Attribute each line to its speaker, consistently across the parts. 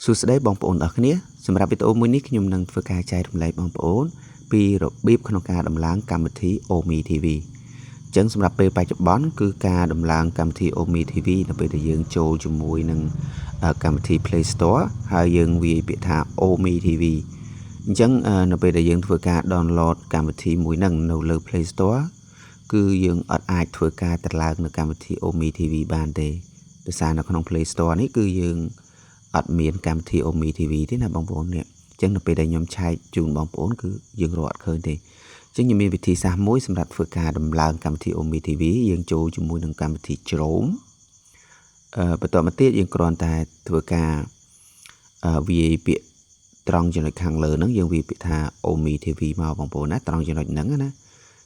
Speaker 1: សួស្តីបងប្អូនអរគ្នាសម្រាប់វីដេអូមួយនេះខ្ញុំនឹងធ្វើការចែករំលែកបងប្អូនពីរបៀបក្នុងការដំឡើងកម្មវិធី Ome TV អញ្ចឹងសម្រាប់ពេលបច្ចុប្បន្នគឺការដំឡើងកម្មវិធី Ome TV នៅពេលដែលយើងចូលជាមួយនឹងកម្មវិធី Play Store ហើយយើងវាយពាក្យថា Ome TV អញ្ចឹងនៅពេលដែលយើងធ្វើការ download កម្មវិធីមួយហ្នឹងនៅលើ Play Store គឺយើងអត់អាចធ្វើការតម្លើងនៅកម្មវិធី Ome TV បានទេដោយសារនៅក្នុង Play Store នេះគឺយើងអត់មានកម្មវិធី Ome TV ទេណាបងប្អូននេះអញ្ចឹងនៅពេលដែលខ្ញុំឆែកជូនបងប្អូនគឺយើងរកអត់ឃើញទេអញ្ចឹងខ្ញុំមានវិធីសាស្ត្រមួយសម្រាប់ធ្វើការដំឡើងកម្មវិធី Ome TV យើងចូលជាមួយនឹងកម្មវិធី Chrome អឺបន្តមកទៀតយើងគ្រាន់តែធ្វើការអឺវាយពាក្យត្រង់ចំណុចខាងលើហ្នឹងយើងវាយពាក្យថា Ome TV មកបងប្អូនណាត្រង់ចំណុចហ្នឹងណា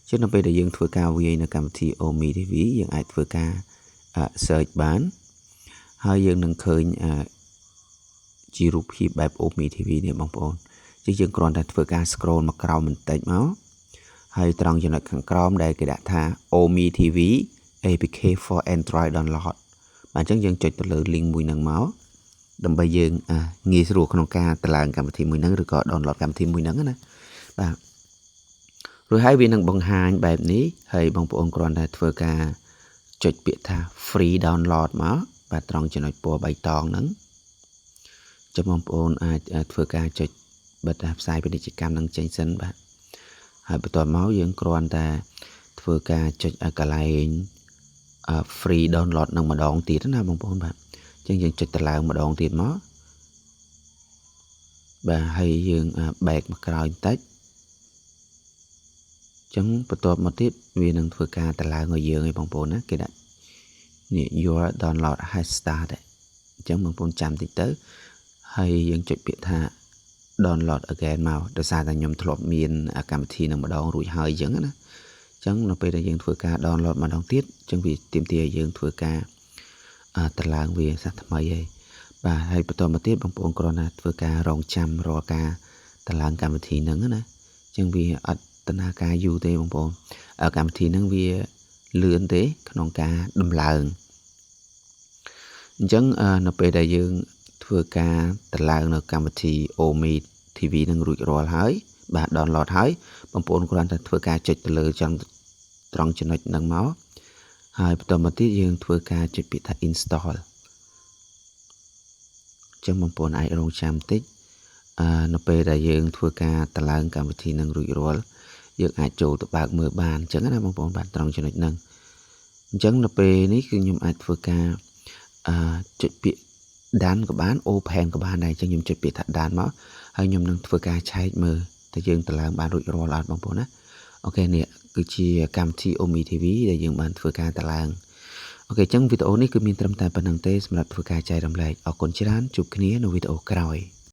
Speaker 1: ចឹងនៅពេលដែលយើងធ្វើការវាយនៅកម្មវិធី Ome TV យើងអាចធ្វើការ search បានហើយយើងនឹងឃើញជារូបភាពបែប Ome TV នេះបងប្អូនជាងយើងគ្រាន់តែធ្វើការ scroll មកក្រោមបន្តិចមកហើយត្រង់ចំណុចខាងក្រោមដែលគេដាក់ថា Ome TV APK for Android download បាទអញ្ចឹងយើងចុចទៅលើ link មួយហ្នឹងមកដើម្បីយើងងាយស្រួលក្នុងការតម្លើងកម្មវិធីមួយហ្នឹងឬក៏ download កម្មវិធីមួយហ្នឹងណាបាទរួចហើយវានឹងបង្ហាញបែបនេះហើយបងប្អូនគ្រាន់តែធ្វើការចុចពាក្យថា free download មកបាទត្រង់ចំណុចពណ៌បៃតងហ្នឹងចាំបងប្អូនអាចធ្វើការចុចបិទផ្សាយពាណិជ្ជកម្មនឹងចេញសិនបាទហើយបន្ទាប់មកយើងគ្រាន់តែធ្វើការចុចឲ្យកន្លែង free download នឹងម្ដងទៀតណាបងប្អូនបាទអញ្ចឹងយើងចុចទៅឡើងម្ដងទៀតមកបាទហើយយើង back មកក្រោយបន្តិចចឹងបន្ទាប់មកទៀតវានឹងធ្វើការតម្លើងឲ្យយើងឯងបងប្អូនណាគេដាក់នេះ "Your download has started" អញ្ចឹងបងប្អូនចាំតិចទៅហើយយើងចុចពាក្យថា download again មកដោយសារតែខ្ញុំធ្លាប់មានកម្មវិធីនឹងម្ដងរួចហើយអញ្ចឹងណាអញ្ចឹងនៅពេលដែលយើងធ្វើការ download ម្ដងទៀតអញ្ចឹងវាទាមទារឲ្យយើងធ្វើការតម្លើងវាសាថ្មីហើយបាទហើយបន្តមកទៀតបងប្អូនគ្រាន់តែធ្វើការរងចាំរាល់ការតម្លើងកម្មវិធីហ្នឹងណាអញ្ចឹងវាអត់ដំណើរការយូរទេបងប្អូនកម្មវិធីហ្នឹងវាលឿនទេក្នុងការដំឡើងអញ្ចឹងនៅពេលដែលយើងធ្វើការតម្លើងនៅកម្មវិធី Ome TV នឹងរួចរាល់ហើយបាទ download ហើយបងប្អូនគ្រាន់តែធ្វើការចុចទៅលើចង់ត្រង់ចំណុចហ្នឹងមកហើយបន្តមកទៀតយើងធ្វើការចុចពាក្យថា install ចឹងបងប្អូនអាចរងចាំតិចអឺនៅពេលដែលយើងធ្វើការតម្លើងកម្មវិធីនឹងរួចរាល់យើងអាចចូលទៅបើកមើលបានអញ្ចឹងណាបងប្អូនបាទត្រង់ចំណុចហ្នឹងអញ្ចឹងនៅពេលនេះគឺខ្ញុំអាចធ្វើការអឺចុចពាក្យ done ក៏បាន open ក៏បានដែរអញ្ចឹងខ្ញុំចុចពាក្យថា done មកហើយខ្ញុំនឹងធ្វើការឆែកមើលតើយើងតម្លើងបានរួចរាល់អត់បងប្អូនណាOK នេះគឺជាកម្មវិធី Ome TV ដែលយើងបានធ្វើការតម្លើង OK អញ្ចឹងវីដេអូនេះគឺមានត្រឹមតែប៉ុណ្ណឹងទេសម្រាប់ធ្វើការចែករំលែកអរគុណច្រើនជួបគ្នានៅវីដេអូក្រោយ។